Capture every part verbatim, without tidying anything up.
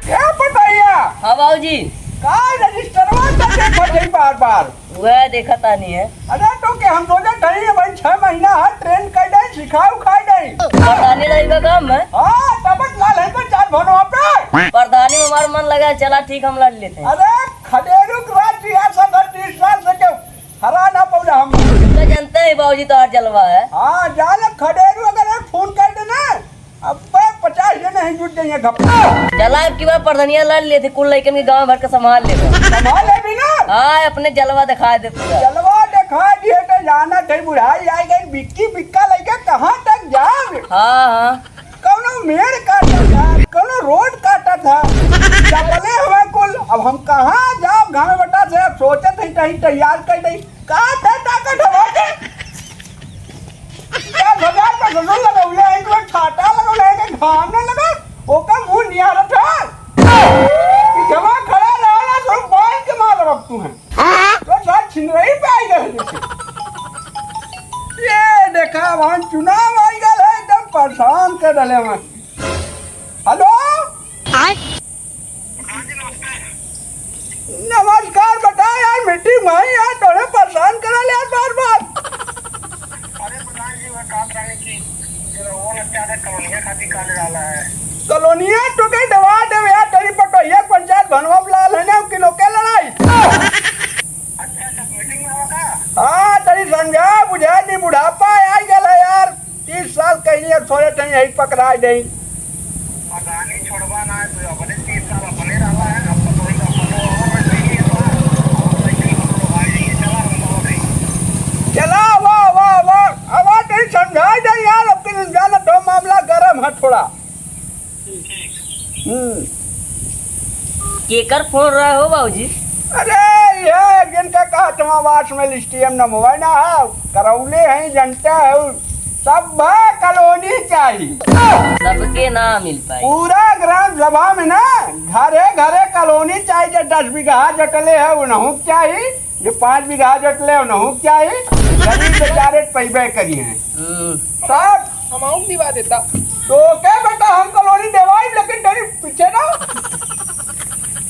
क्या बताइया? हाँ बाबूजी। का रजिस्टरवा का देखत है बार बार? वह देखत आनी है। अरे तो के हम सोचे थे भाई छह महीना है ट्रेन कर दे, सिखाओ खाई दे। प्रधानी लाइन का काम है। हाँ, तबत लाल है तो चार भनवा पे। प्रधानी में हमारा मन लगा, चला ठीक हम लड़ लेते हैं। अरे खदेरू के राज रियासत है तीस साल से क्यों हरा ना पौला हम। तो जानते हैं बाबूजी तो हर जलवा है। हाँ, जान खदेरू अगर एक फोन कर देना, अब पचास जने हैं जुट जाइए घपला। चला अब की बार प्रधनिया लड़ लेते, कुल लइकन के गांव भर के संभाल लेते। संभाल ले भी ना। हाँ, अपने जलवा दिखा दे पूरा। जलवा दिखा दिए तो जाना थे बुढ़ाई आई गई, बिक्की बिक्का लइके कहाँ तक जाओगे? हाँ, हाँ। कौनो मेड़ काटा था, कौनो रोड काटा था, चपले हमें कुल। अब हम कहाँ जाओ घामे बटा से? अब सोचे थे कहीं तैयार कर दे। का दे ताकत हवा के? पचास हजार का ससुर लगौले है, एक छाता लगौले है, कि घाम न लगा, ओकर मुंह निहारत है। पीछवा खड़ा रहला, सब बांध के मारब अब तू है। तो साथ छिनरई पे आई गए। ये देखा, वहाँ चुनाव आई गए है, एकदम परेशान कर डाले वहाँ। हेलो? नमस्कार बेटा, यार मीटिंग में है यार, थोड़े परेशान करल यार बार बार। अरे प्रधान जी, वह कहत रहे कि जो वो न ज्यादा कॉलोनिया खातिर काले डाला है। कॉलोनिया तो के दवा देवे यार, तेरी पटोहिया पंचायत भनवा में लाल है ना, किलो के लड़ाई। अच्छा, अच्छा, मीटिंग में होगा? हाँ, तेरी समझा बुझा दी, बुढ़ापा आ गया है यार। तीस साल कहीं नहीं, अब सोए कहीं यही पकड़ा दे। पता नहीं छोड़वा ना है, तो अपने तीस साल अपने रहा है, अब तो वही का फोटो और वैसे ही है, और वैसे ही फोटो भाई, चला हम तो नहीं। चला, वाह, वाह, वाह, अब आप नहीं समझाई दे यार, अब के जाना तो मामला गरम है थोड़ा। हम्म। केकर फोन रहा हो बाबूजी? अरे, ये जिनका कहत हूँ आवास में लिस्टियम नमवा ना है, करौले हैं, जनता है, सब कॉलोनी चाहिए। सबके ना मिल पाई। पूरा ग्राम सभा में ना घरे घरे कॉलोनी चाहिए, जो दस बीघा जटले है उनहू चाहिए, जो पाँच बीघा जटले उनहू चाहिए, गरीब बेचारे पैबे करी हैं। हम्म। सब हम आऊं दिवा देता। तो के बेटा हम कॉलोनी देवाई, लेकिन तेरी पीछे ना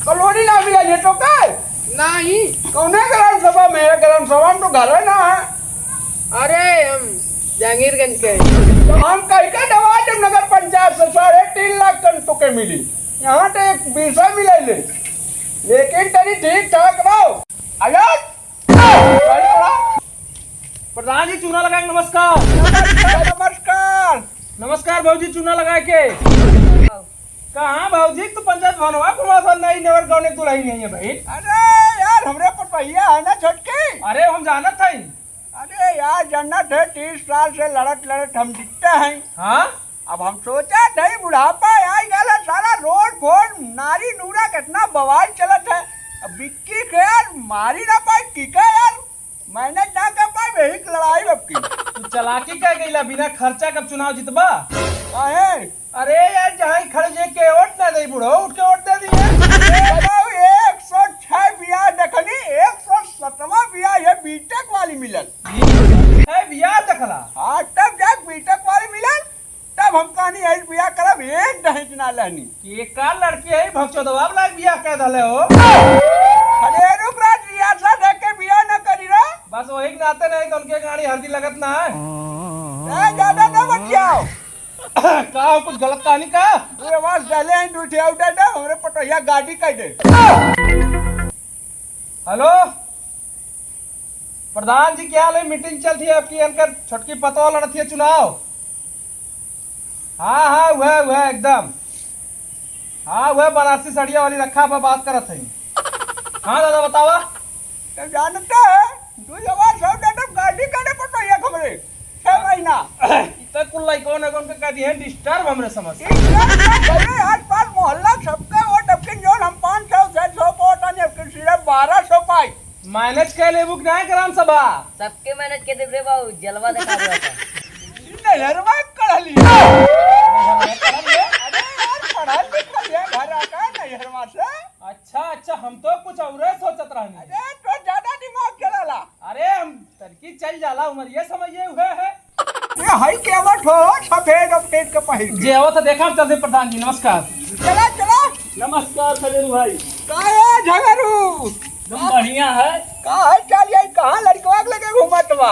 कॉलोनी ना मिला ये तो के? नहीं। कौने ग्राम सभा में है? ग्राम सभा में तो घर है ना है। अरे हम जहांगीरगंज के हैं। तो हम कहीं का दवा जब नगर पंचायत से साढ़े तीन लाख टन तो के मिली, यहाँ तो एक बीसा मिले ले, लेकिन तेरी ठीक ठाक रहो। अरे प्रधान जी, चूना लगाए के नमस्कार। नमस्कार, नमस्कार। नमस्कार भौजी, चूना लगाए के। कहाँ भौजी, तू पंचायत भवनवा घुमा सा, नई नेवर गौने दुल्हन नहीं है भाई। अरे यार, हमरे पटोहिया है ना छोटकी। अरे हम जानत हई। अरे यार, जन्नत है, तीस साल से लड़त लड़त हम दिखते हैं। हाँ? अब हम सोचा थे बुढ़ापा आ गया है, सारा रोड फोन नारी नूरा कितना बवाल चलत है। अब बिक्की के यार मारी ना पाए, की का यार मैनेज ना कर पाए, वही लड़ाई अब की। तू चालाकी कर गईला, बिना खर्चा कब चुनाव जितबा? काहे? अरे यार, जहाँ ही खड़े जे के वोट ना दे बुढ़ो, उठ के वोट दे दिए। अरे बाबू, एक सौ छह बिया देखनी, एक सौ सतवाँ बिया ये बीटेक वाली मिलल। है बिया देखला? हाँ, तब जाके बीटेक वाली मिलल। तब हम कहनी, "यही बियाह करब, एक दहेज ना लहनी।" ये का लड़की है, भगचोदवा वाला बियाह कह दले हो? अरे रुक राज, रियासत है के बियाह ना करी रे। बस वही के नाते नहीं तो उनके गाड़ी हल्दी लगत ना है। ए, ज्यादा ना बतियाओ। का हो, कुछ गलत कहानी का? ये आवाज डाले हैं, दू ठे आउट है, हमरे पटोहिया गाड़ी कह दे। हेलो, प्रधान जी, क्या हाल है? मीटिंग चलती है आपकी, इनकर छोटकी पतोह लड़ती है चुनाव। हाँ, हाँ, वह, वह एकदम। हाँ, वह बनारसी सड़िया वाली रखा बा, बात करत है। हाँ दादा, बतावा। तो जानते हैं, दू जवान सब दे दो, गाड़ी करे पटोहिया खबरे। छह महीना। इतना कुल लइकन अगन के कह दिए डिस्टर्ब हमरे समझ से। डिस्टर्ब ना करे, आसपास मोहल्ला सबके वोट, अब की जोन हम पाँच सौ, छह सौ वोट आने, अब की सिर्फ बारह सौ पाई। मैनेज कर लेबू कि ना ग्राम सभा? सबके मैनेज कर देब रे बाबू, जलवा दिखा दे अपन। नहरवा कढ़ लिया। अरे यार, पढ़ल लिखल है घर आका नहरवा से। अच्छा, अच्छा, हम तो कुछ औरे सोचत रहनी। अरे, तो ज्यादा दिमाग चलाला। अरे, हम तरकी चल जाला, उमर ये समझ ये हुए है। ये हई के आवत हो, सफेद अफेद के पहिर के। जे आवत है, देखा हम चलते प्रधान जी, नमस्कार। चला, चला। नमस्कार खदेरू भाई। का है झगरू? एकदम बढ़िया है। का है चाल, यही कहाँ लड़कवा के लगे घूमत बा?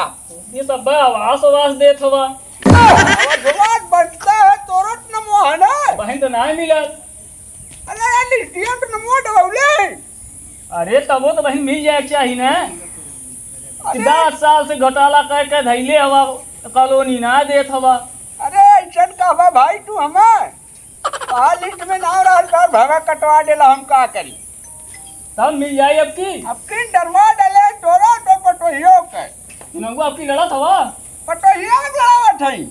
ये सब बा आवास आवास देत हवा। आवास आवास बनता है, तोरो त नमवा है ना? बहिन तो ना मिलत। अरे यार, लिस्टिया तो नमवा डबौले। अरे तबो तो बहिन मिल जाए के चाही ना। अरे। दस साल से घोटाला करके धैले हवा, कॉलोनी ना देत हवा। अरे ऐसन कहबा भाई तू हमें? कहा लिस्ट में नाम रहल तोर भगा कटवा देला, हम का करी? तब मिल जाई अब की? अब की डरवा देले तोरो तो पटोहियो के। नंगू अब की लड़त हवा? पटोहियो के लड़ावत हई।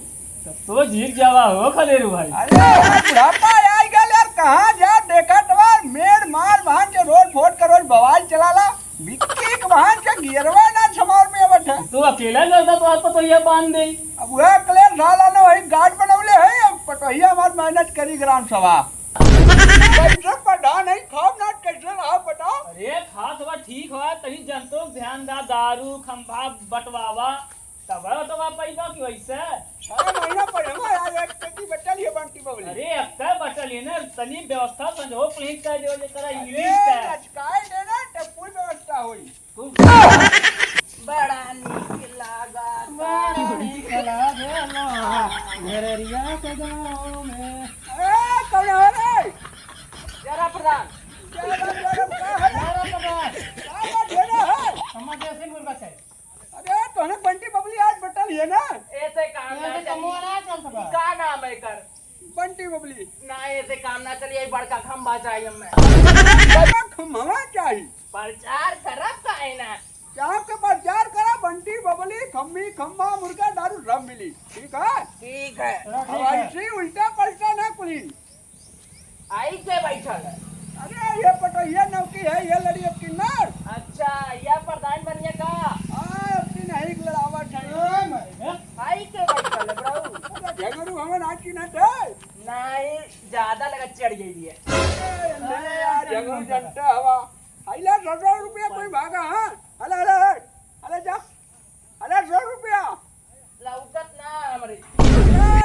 तब तो जीत जावा हो खदेरू भाई। अरे यार, बुढ़ापा आई गल यार, कहाँ जा देखत बा, मेड़ मार भान के रोड फोड़ के रोज बवाल चलाला। विक्की के बहन के गियरवा ना समार में आवत है। तू अकेला लड़ता तो आप पटोहिया बांध दे। अब वह अकेले साला ने वही गार्ड बनौले है, अब पटोहिया हमार मेहनत करी ग्राम सभा। कैसे पढ़ा नहीं, खाओ ना, कैसे रहा बताओ? अरे खात बा ठीक बा, तनी जनतो ध्यान दा, दारू खंभा बंटवावा, तब तो बा पैबा की वैसे। छह महीना पढ़वा यार, एक पेटी बचल है बंटी बबली। अरे अक्का बचल है ना, तनी व्यवस्था संजो पुलिस का जो जे करा अरे इंग्लिश का। लचकाए देना, तब कोई व्यवस्था होई। खूब बड़ा नीक लागा। बड़ा नीक लागे लो, घररिया के गाँव में। ए, कौन है रे? जरा प्रधान। जरा, जरा, का है? जरा प्रधान। का बात है रे? हमार देसी मुर्गा चाहिए। अरे, तोहने बंटी बबली आज बटल है ना? ऐसे काम ना ऐसे चली। कमवा ना चलत बा। ई का नाम है कर? बंटी बबली। ना, ऐसे काम ना चली, यही बड़का खंभा चाहिए हमें। बड़का खंभा चाहिए? प्रचार करब का है ना? चाप के प्रचार करा, बंटी बबली, खम्मी, खंभा, मुर्गा, दारू सब मिली। ठीक है? ठीक है। चलो, अब ठीक है। ऐसे ही उल्टा पलटा ना कुली। आई के बैठल है? अरे, ये पटोहिया नौकी है, ये लड़ी अब की ना। अच्छा, यह प्रधान बनिए का? हाँ, अब की नहीं लड़ावा चाहिए। आई के बैठल है, ब्रो? अरे, झगड़ू हमें ना की ना थे। नहीं, ज्यादा लगा चढ़ गई है। अरे, नहीं यार, झगड़ू जनता हवा। हाइला, सौ रुपया कोई भागा, हाँ? अरे, अरे, अरे, अरे, जा। अरे, सौ रुपया। लौकत ना हमरे। ए,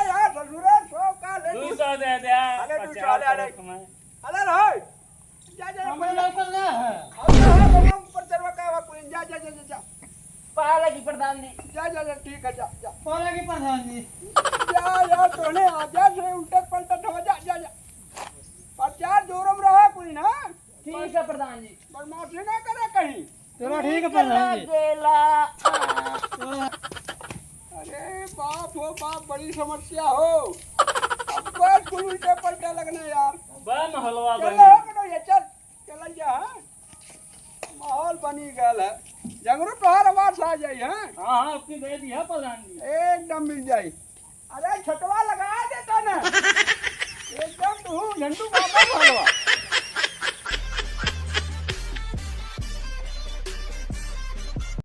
यार, ससुरे, सौ का ले दू सौ दे दे, अरे, दू सौ पचास ले, अरे। करत में। अरे, रे। जा, जा, हमें लौकत ना है। अब तो है, बाबा, ऊपर चढ़वा का आवा, कोई, जा, जा, जा, जा, जा। पा लगी प्रधान जी। जा, जा, जा, ठीक है, जा, जा। पा लगी प्रधान जी। जा, यार, तोने आ जा, से उल्टा पलटा हो, जा, जा, जा। प्रचार जोरों में रहा कोई ना। ठीक है प्रधान जी। बदमाशी ना करे कहीं। चलो ठीक है प्रधान जी। गेला। अरे बाप हो बाप, बड़ी समस्या हो। अब बस कुल उल्टे पलटे लगने यार। बा महलवा चल भाई। हो बेटो, ये चल, चल जा, हाँ? माहौल बनी गल है। जगरू तोहार आवाज आ जाई, हाँ? हाँ, हाँ, आपकी दे दी है प्रधान जी। एकदम मिल जाई। अरे छोटवा लगा देता ना। एकदम तू झंडू बाबा भलवा।